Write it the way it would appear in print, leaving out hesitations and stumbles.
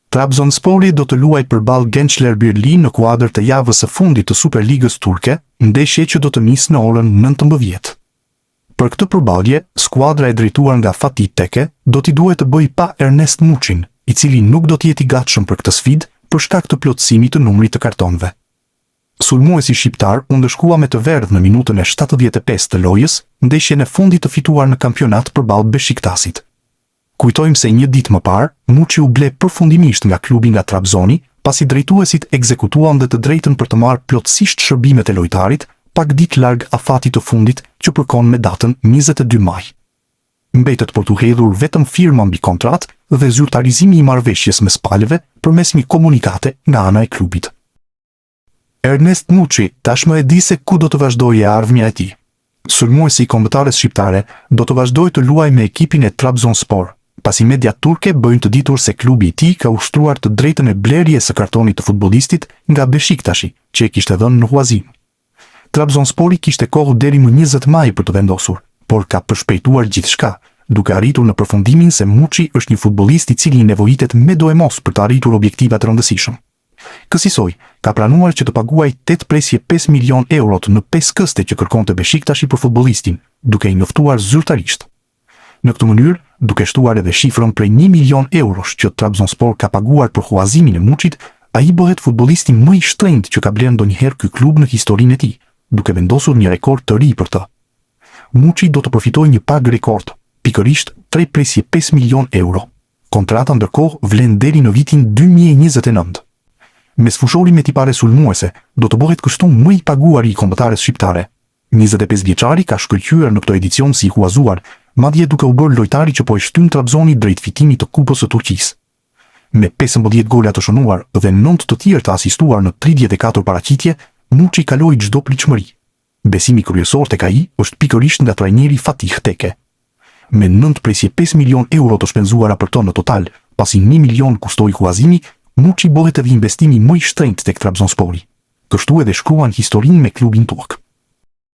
Trabzonspori do të luajë përballë Gençlerbirligi në kuadër të javës së fundit të Superligës turke, ndeshje që do të nisë në orën 19. Për këtë përballje, skuadra e drejtuar nga Fatih Teke do t'i duhet të bëjë pa Ernest Muçin, i cili nuk do të jetë i gatshëm për këtë sfidë për shkak të plotësimit të numrit të kartonëve. Sulmuesi shqiptar u ndëshkua me të verdhë në minutën e 75 të lojës, ndeshjen e fundit të fituar në kampionat përballë Beshiktasit. Kujtojmë se një ditë më parë, Muçi u ble përfundimisht nga klubi nga Trabzoni, pasi drejtuesit ekzekutuan dhe të drejtën për të marrë plotësisht shërbimet e lojtarit, pak ditë larg afatit të fundit që përkon me datën 22 maj. Mbetet për t'u hedhur vetëm firma mbi kontratë dhe zyrtarizimi i marrëveshjes mes palëve përmes një komunikate nga ana e klubit. Ernest Muçi tashmë e di se ku do të vazhdojë e ardhmja e tij. Sulmuesi i kombëtares shqiptare do të vazhdojë të luajë me ekipin e Trabzonspor, pasi mediat turke bëjnë të ditur se klubi i tij ka ushtruar të drejtën e blerjes së kartonit të futbollistit nga Beshiktashi, që e kishte dhënë në huazim. Trabzonspori kishte kohë deri më 20 maj për të vendosur, por ka përshpejtuar gjithçka, duke arritur në përfundimin se Muçi është një futbollist i cili i nevojitet medoemos për të arritur objektiva të rëndësishëm. Kësisoj, ka pranuar që të paguajë 8,5 milionë eurot në 5 këste që kërkonte Beshiktashi për futbollistin, duke i njoftuar zyrtarisht. Në këtë mënyrë, duke shtuar edhe shifrën prej 1 milion eurosh që Trabzonspor ka paguar për huazimin e Muçit, ai bëhet futbollisti më i shtrenjtë që ka blerë ndonjëherë ky klub në historinë e tij, duke vendosur një rekord të ri për të. Muçi do të përfitojë një pagë rekord, pikërisht 3,5 milion euro. Kontrata ndërkohë vlen deri në vitin 2029. Mesfushori me tipare sulmuese do të bëhet kështu më i paguari i kombëtares shqiptare. 25 vjeçari ka shkëlqyer në këtë edicion si i huazuar, madje duke u bërë lojtari që po e shtyn Trabzoni drejt fitimit të Kupës së Turqisë. Me 15 gola të shënuar dhe 9 të tjerë të asistuar në 34 paraqitje, Muçi kaloi çdo pritshmëri. Besimi kryesor tek ai është pikërisht nga trajneri Fatih Teke. Me 9,5 milion euro të shpenzuara për të në total, pasi 1 milion kustoi huazimi, Muçi bëhet edhe investimi më i shtrenjtë tek Trabzonspori. Kështu edhe shkruan historinë me klubin turk.